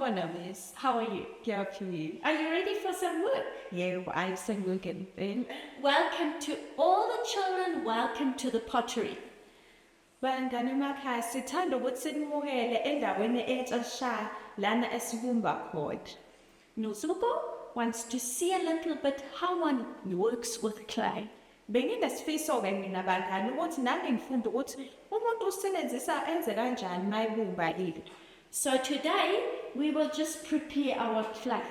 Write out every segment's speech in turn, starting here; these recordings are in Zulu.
Sawubona, Miss. How are you? Ngiyaphila. Are you ready for some work? Yebo, ayisenguke. Welcome to all the children. Welcome to the pottery. Bangani emakhaya, sithanda ukuthi sinimukele endaweni entsha sha lana esibumba khona. Nozuko wants to see a little bit how one works with clay. Benginesifiso-ke mina bangani ukuthi nami ngifunde ukuthi umuntu usebenzisa enze kanjani uma ebumba into. So today we will just prepare our clay.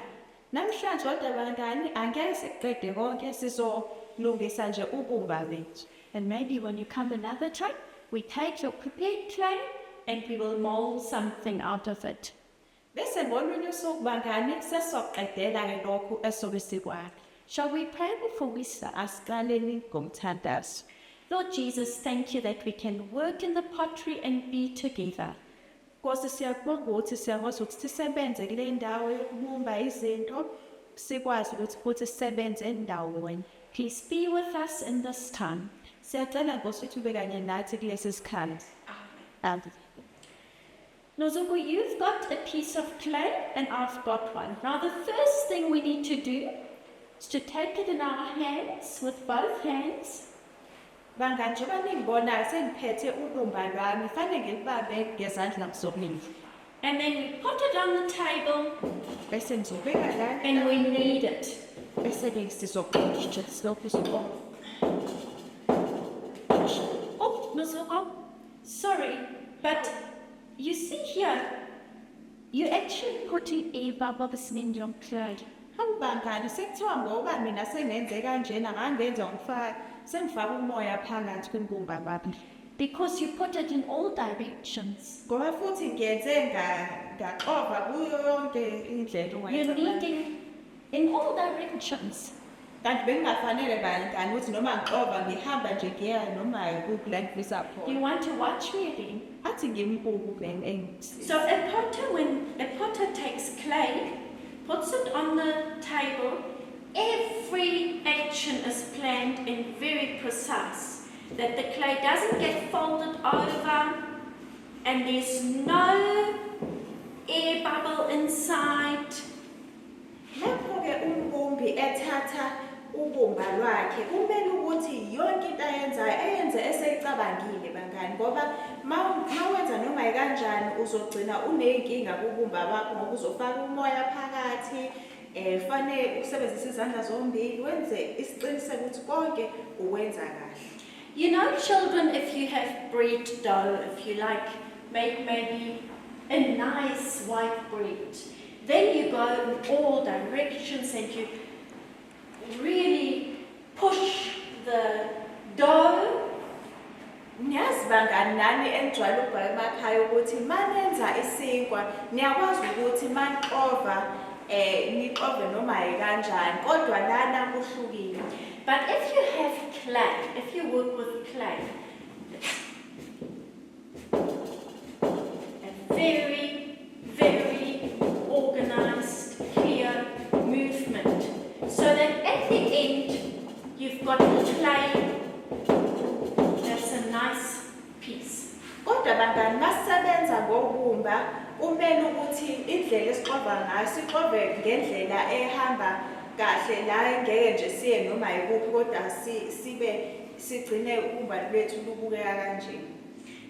Namhlanje kodwa bangani angeke sikuqede konke, sizolungisa nje ubumba bethu. And maybe when you come another time, we take your prepared clay and we will mold something out of it. Bese ngolunye usuku bangani sesizoqedela-ke lokhu esobe sikwakha. Shall we pray before we start? Asiqaleni ngomthandazo. Lord Jesus, thank you that we can work in the pottery and be together. Nkosi, siyakubonga ukuthi siyakwazi ukuthi sisebenze kule ndawo yokubumba izinto, sikwazi ukuthi futhi sisebenze endaweni. Please be with us in this time. Siyacela Nkosi ukuthi ube kanye nathi kulesi sikhathi. Amen. Nozuko, you've got a piece of clay and I've got one. Now, the first thing we need to do is to take it in our hands, with both hands, Bangani, njengoba ningibona sengiphethe ubumba lwami, fanele ngilibambe ngezandla zombili. And then we put it on the table Bese ngizobeka la and we knead it. Bese-ke sizoqeda lokhu. Oh, Nozuko, sorry, but you see here, you're actually putting air bubbles in your clay. Hawu bangani, sekuthiwa ngoba mina sengenze kanjena ngangenza ngifaka sengifaka umoya phakathi kwibumba lwami. Because you put it in all directions. Ngoba futhi ngiyenze ngaxova kuyo yonke indlela You're ongayicabanga. kneading in all directions. Kanti bengingafanele bangani ukuthi noma ngixova ngihamba nje ngiya noma yikuphi la ngifisa You khona. want to watch me again? Athi ngimbuke le. So a potter, when a potter takes clay, puts it on the table, every action is planned and very precise. That the clay doesn't get folded over and there's no air bubble inside. Lapho-ke umbumbi ethatha ubumba lwakhe kumele ukuthi yonke into ayenzayo ayenze eseyicabangile bangani, ngoba ma wenza noma yikanjani uzogcina uney'nkinga kubumba bakho ngoba uzofaka umoya phakathi, fanele usebenzise izandla zombili wenze isiqiniseko ukuthi konke uwenza kahle. You know, children, if you have bread dough, if you like, make maybe a nice white bread, then you go in all directions and you really push the dough. Niyazi bangani nani enijwayele ukubhaka emakhaya ukuthi manenza isinkwa niyakwazi ukuthi manixova nixove noma yikanjani, kodwa lana kuhlukile. But if you have clay, if you work with clay, it's a very, very organized, clear movement. So that at the end, you've got the clay that's a nice piece. Kodwa bangani masisebenza ngobumba kumele ukuthi indlela esixova ngayo sixove ngendlela ehamba kahle la ngeke nje siye noma yikuphi, kodwa sibe sigcine ubumba lwethu lubukeka kanje.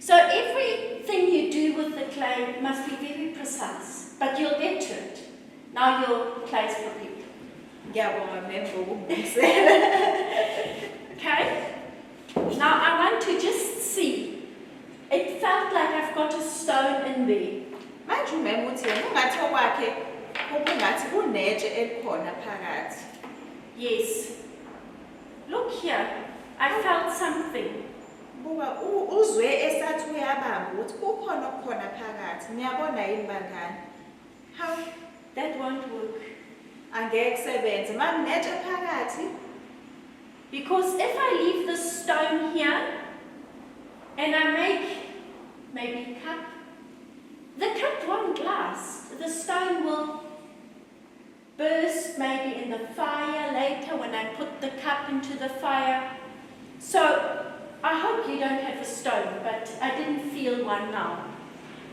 So everything you do with the clay must be very precise, but you'll get to it. Now your clay is prepared. Ngiyabonga ma'am ngokungibuyisela. Okay? Now I want to just see. It felt like I've got a stone in there. Manje uma'am uthi yena ungathi okwakhe kungathi kunetshe elikhona phakathi. Yes. Look here. I felt something. Buka uzwe esathi uyabamba ukuthi kukhona okukhona phakathi. Niyabona yini bangani? Hawu, That won't work. Angeke kusebenze. Makunetshe phakathi. Because if I leave this stone here and I make maybe a cup, the cup won't last. The stone will burst maybe in the fire later when I put the cup into the fire. So I hope you don't have a stone, but I didn't feel one now.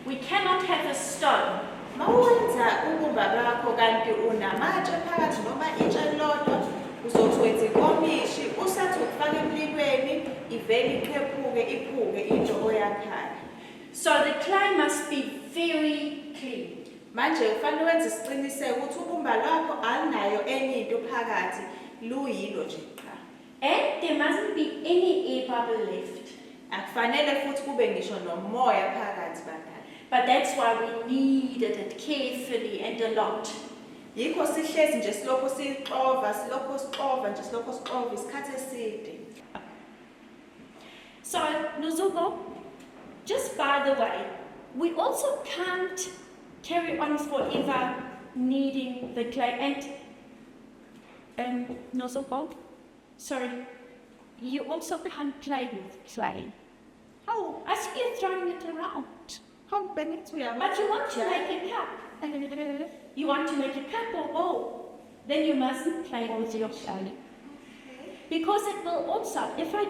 We cannot have a stone. Mawenza ubumba bakho kanti unamatshe phakathi noma itshe lodwa, uzothi wenza ikomishi, usathi ukufaka emlilweni, ivele iqhephuke iphuke into oyakhayo. So the clay must be very clean. Manje kufanele wenze isiqiniseko ukuthi ubumba lwakho alinayo enye into phakathi, luyilo nje qha. And there mustn't be any air bubble left. Akufanele futhi kube ngisho nomoya phakathi, bangani. But that's why we kneaded it carefully and a lot. Yikho sihlezi nje silokhu sixova, silokhu sixova nje, silokhu sixova isikhathi eside. So, Nozuko, just by the way, we also can't carry on forever kneading the clay. And, Nozuko, sorry, you also can't play with clay. Hawu, I see you throwing it around. hawu bengithi uyabona. But you want to make a cup. You want to make a cup or bowl. Then you mustn't play with your clay. Because it will also, if I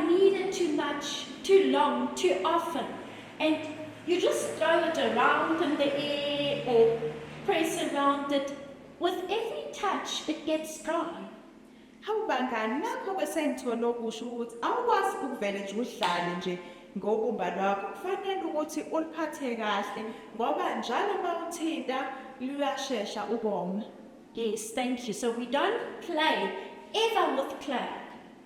knead it too much, too long, too often, and you just throw it around in the air or press around it, with every touch it gets dry. Hawu bangani, nakho bese ngithola okusho ukuthi awukwazi ukuvele nje udlale nje ngobumba lwakho. Kufanele ukuthi uliphathe kahle ngoba njalo uma uthinta luyashesha ukoma. Yes, thank you. So we don't play ever with clay.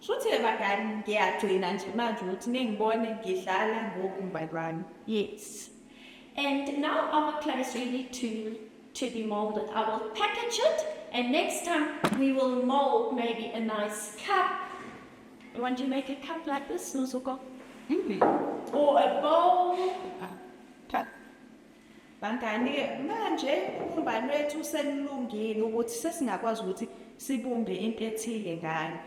Shuthi-ke bangani, ngiyagcina nje manje ukuthi ningibone ngidlala ngobumba lwami. Yes. And now our clay is ready to be molded. I will package it, and next time we will mold maybe a nice cup. You want to make a cup like this, Nozuko? Or a bowl? Bangani-ke, manje ubumba lwethu selulungile ukuthi sesingakwazi ukuthi sibumbe into ethile ngayo.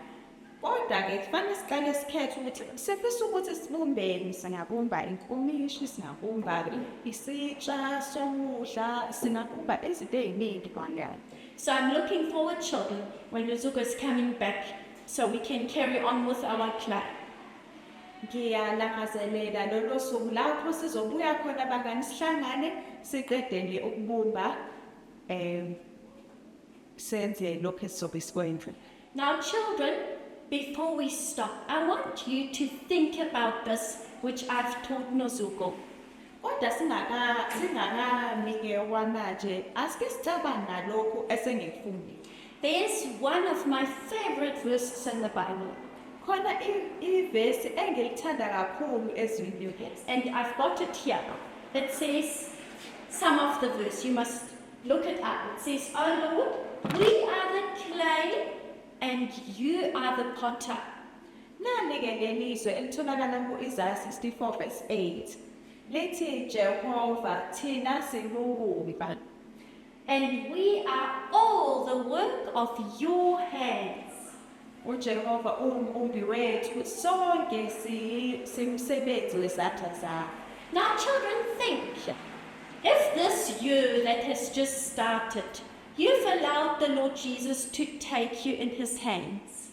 Kodwa-ke kufanele siqale sikhethe ukuthi sifisa ukuthi sibumbeni. Singabumba inkomishi, singabumba isitsha sokudla, singabumba izinto ey'ningi, bangani. So I'm looking forward, children, when Nozuko is coming back so we can carry on with our clay. Ngiyalangazelela lolo suku lapho sizobuya khona, bangani, sihlangane siqedele ukubumba, senze lokhu esizobe sikwenza. Now, children, before we stop, I want you to think about this, which I've taught Nozuko. Kodwa singakami-ke okwamanje, asike sicabange ngalokhu esengikufundile. There's one of my favorite verses in the Bible, Khona ivesi engilithanda kakhulu ezwini leNkosi. And I've got it here. It says, some of the verse, you must look it up. It says, "O Lord, we are the clay and you are the potter." Nani-ke leli zwi elitholakala ku-Isaiah 64 verse 8. Lithi, "Jehova, thina singubumba." "And we are all the work of your hands." UJehova umbumbi wethu, sonke singumsebenzi wezandla zakhe. Now, children, think. If this year that has just started, you've allowed the Lord Jesus to take you in his hands,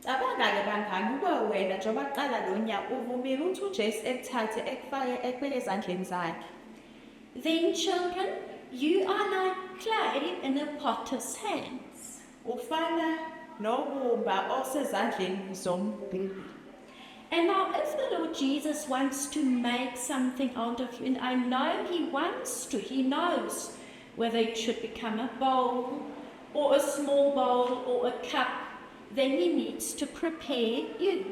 Cabanga-ke bangani, ube wena njengoba kuqala lo nyaka uvumile ukuthi uJesu ekuthathe ekufake ekubeke ezandleni zakhe. Then, children, you are like clay in a potter's hands. Ufana nobumba osezandleni zombumbi. And now, if the Lord Jesus wants to make something out of you, and I know he wants to, he knows whether it should become a bowl or a small bowl or a cup, then he needs to prepare you.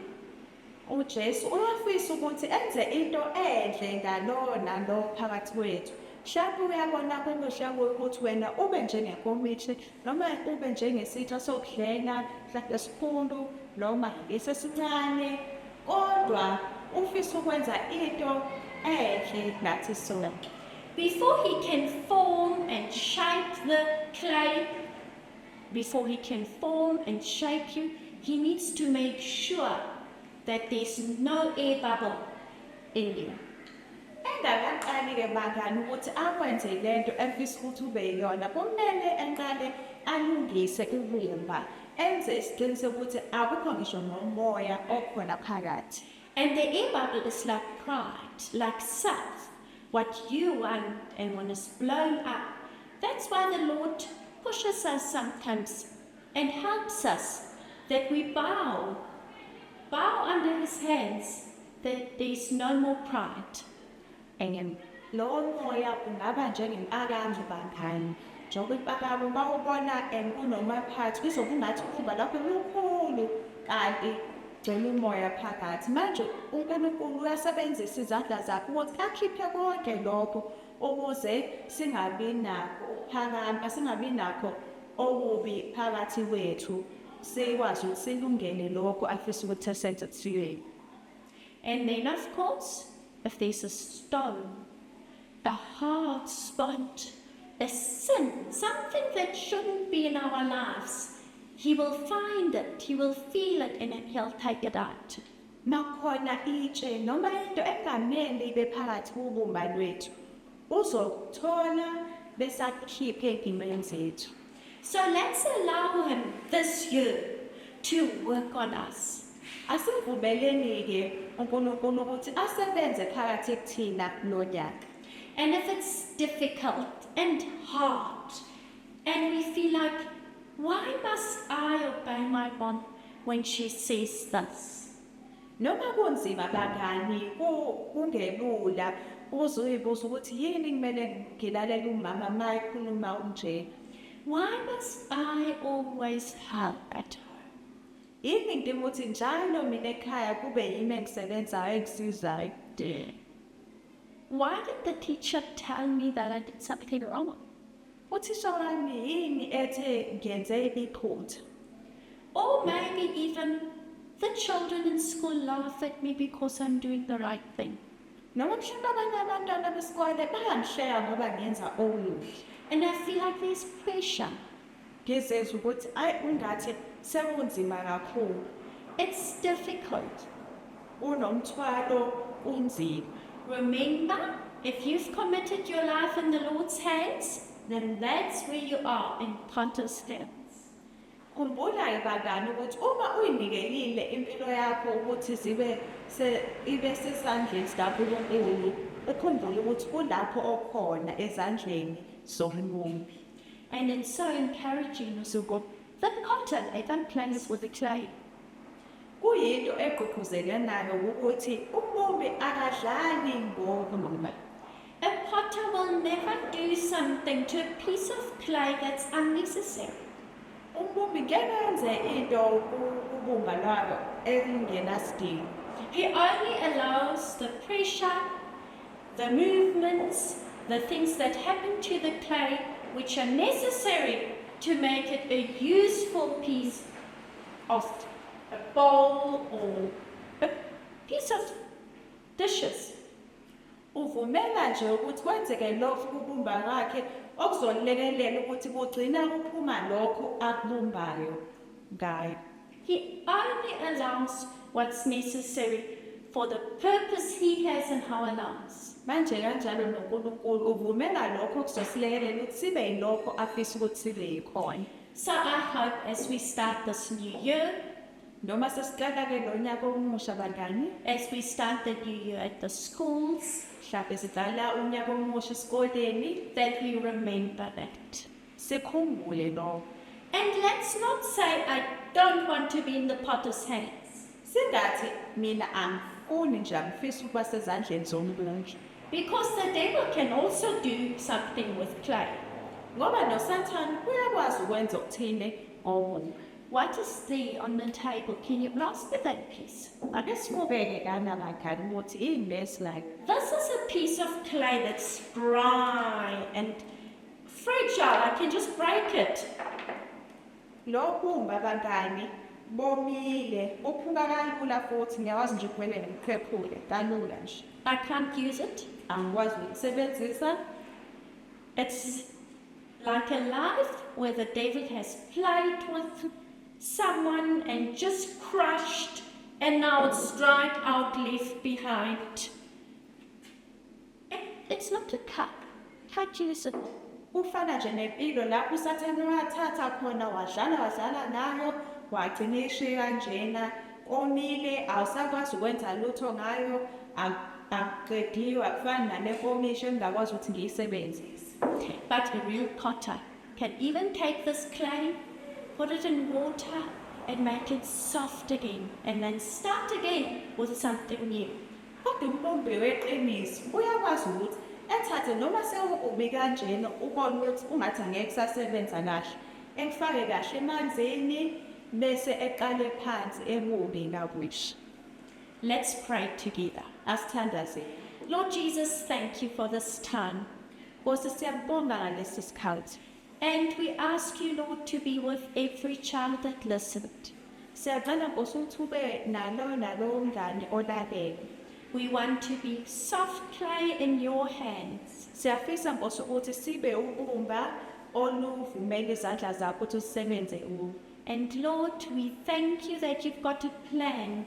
UJesu uyafisa ukuthi enze into enhle ngalo nalo phakathi kwethu. Mhlawumbe uyabona kukuhle ukuthi wena ube njengekomishi noma ube njengesitsha sokudlela, mhlawumbe esikhulu noma esesincane, kodwa ufisa ukwenza into enhle nathi sonke. Before he can form and shape the clay, before he can form and shape you, he needs to make sure that there's no air bubble in you. Engakaqali-ke bangani ukuthi akwenze lento efisa ukuthi ube yiyona, kumele eqale alungise ubumba, enze isiqiniseko ukuthi akukho ngisho nomoya okhona phakathi. And the air bubble is like pride, like self. what you want and when it's blown up. That's why the Lord pushes us sometimes and helps us that we bow under His hands, that there's no more pride. Amen. Lowo moya ungaba njengempakamo bangani. Njengoba impakamo uma ubona kunomaphathi kuzobe ungathi ubumba lakho lukhulu kanti gcwele umoya phakathi. Manje uNkulunkulu uyasebenzisa izandla zakhe ukuthi akhiphe konke lokho ukuze singabi nakho ukuphakama, singabi nakho okubi phakathi kwethu, sikwazi ukuthi silungele lokho afisa ukuthi asenze kuthina. And then, of course, if there's a stone, a hard spot, a sin, something that shouldn't be in our lives, He will find it, He will feel it, and He'll take it out. Makukhona itshe noma into engamele ibe phakathi kubumba lwethu, uzokuthola bese akukhiphe ey'mpilweni zethu. So let's allow Him this year to work on us. Asivumeleni-ke uNkulunkulu ukuthi asebenze phakathi kuthina kulo nyaka. And if it's difficult and hard, and we feel like, why must I obey my mom when she says this? Noma kunzima bangani, kungelula, uze uyibuze ukuthi yini kumele ngilalele umama uma ekhuluma unje. Why must I always help at home? Yini ngidinga ukuthi njalo mina ekhaya kube yimi engisebenzayo engisizayo? Why did the teacher tell me that I did something wrong? Uthisha wami yini ethe ngenze iphutha? Or maybe even the children in school laugh at me because I'm doing the right thing. Noma mhlawumbe abanye abantwana besikole bayangihleka ngoba ngenza okuhle. And I feel like there's pressure. Ngizezwa ukuthi ayi ungathi sekunzima kakhulu. It's difficult. Unomthwalo unzima. Remember, if you've committed your life in the Lord's hands, then that's where you are, in Potter's hands. Khumbula-ke bangani ukuthi uma uyinikelile impilo yakho ukuthi zibe se ibe sesandleni sikaNkulunkulu, ukhumbule ukuthi kulapho okhona ezandleni zombumbi. And it's so encouraging, Suko. The potter, they don't play with the clay. Kuyinto egqugquzelanayo ukuthi umbumbi akadlali ngobumba. A potter will never do something to a piece of clay that's unnecessary. Umbumbi ngeke enze into kubumba lwabo elingenasidingo. He only allows the pressure, the movements, the things that happen to the clay which are necessary to make it a useful piece of a bowl or a piece of dishes. Uvumela nje ukuthi kwenzeke lokhu kubumba kwakhe okuzolekelela ukuthi kugcina kuphuma lokho akubumbayo ngayo. He only allows what's necessary for the purpose He has in our lives. Manje kanjalo noNkulunkulu uvumela lokho okuzosilekelela ukuthi sibe yilokho afisa ukuthi sibe yikhona. So I hope as we start this new year, Noma sesiqala-ke lo nyaka omusha bangani, as we start the new year at the schools, mhlawumbe siqala unyaka omusha esikoleni, that we remember that. Sikhumbule lokho. And let's not say, I don't want to be in the potter's hands. Singathi mina angifuni nje angifisi ukuba sezandleni zombumbi. Because the devil can also do something with clay. Ngoba noSathane uyakwazi ukwenza okuthile ngobumba. What is there on the table? Can you ask me that piece? Ake sibukeke kana bangani ukuthi yini lesi la. This is a piece of clay that's dry and fragile. I can just break it. Lo bumba bangani bomile, uphuka kalula futhi ngiyakwazi nje ukuvele ngiphephule kalula nje. I can't use it. Angikwazi ukusebenzisa. It's like a life where the devil has played with someone and just crushed, and now it's dried out, left behind. It's not a cup. Can't use it. Kufana nje nempilo lapho uSathane wathatha khona wadlala wadlala nayo wagcina ishiya kanjena komile awusakwazi ukwenza lutho ngayo. Akuqediwe, akufani nale komishi engingakwazi ukuthi ngiyisebenzise. But a real potter can even take this clay, put it in water, and make it soft again, and then start again with something new. Kodwa umbumbi weqiniso uyakwazi ukuthi ethathe noma sewukubi kanjena, ubone ukuthi ungathi angeke kusasebenza kahle, ekufake kahle emanzini bese eqale phansi ebumbe kabusha. Let's pray together. Asithandazeni. Lord Jesus, thank you for this time. Nkosi, siyabonga ngalesi sikhathi. And we ask you, Lord, to be with every child that listened. Siyacela, Nkosi, ukuthi ube nalowo nalowo mngane olalele. We want to be soft clay in your hands. Siyafisa, Nkosi, ukuthi sibe ubumba oluvumela izandla zakho ukuthi usebenze kuwo. And Lord, we thank you that you've got a plan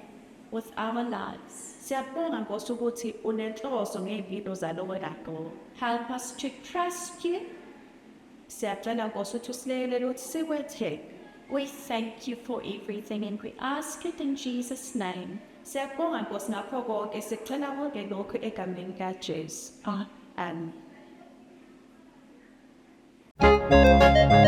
with our lives. Siyabonga, Nkosi, ukuthi unenhloso ngey'mpilo zalowo nalowo. Help us to trust you. Siyacela, Nkosi, ukuthi usilekelele ukuthi sikwethembe. We thank you for everything and we ask it in Jesus' name. Siyabonga, Nkosi, ngakho konke, sicela konke lokhu egameni likaJesu. Amen. Amen.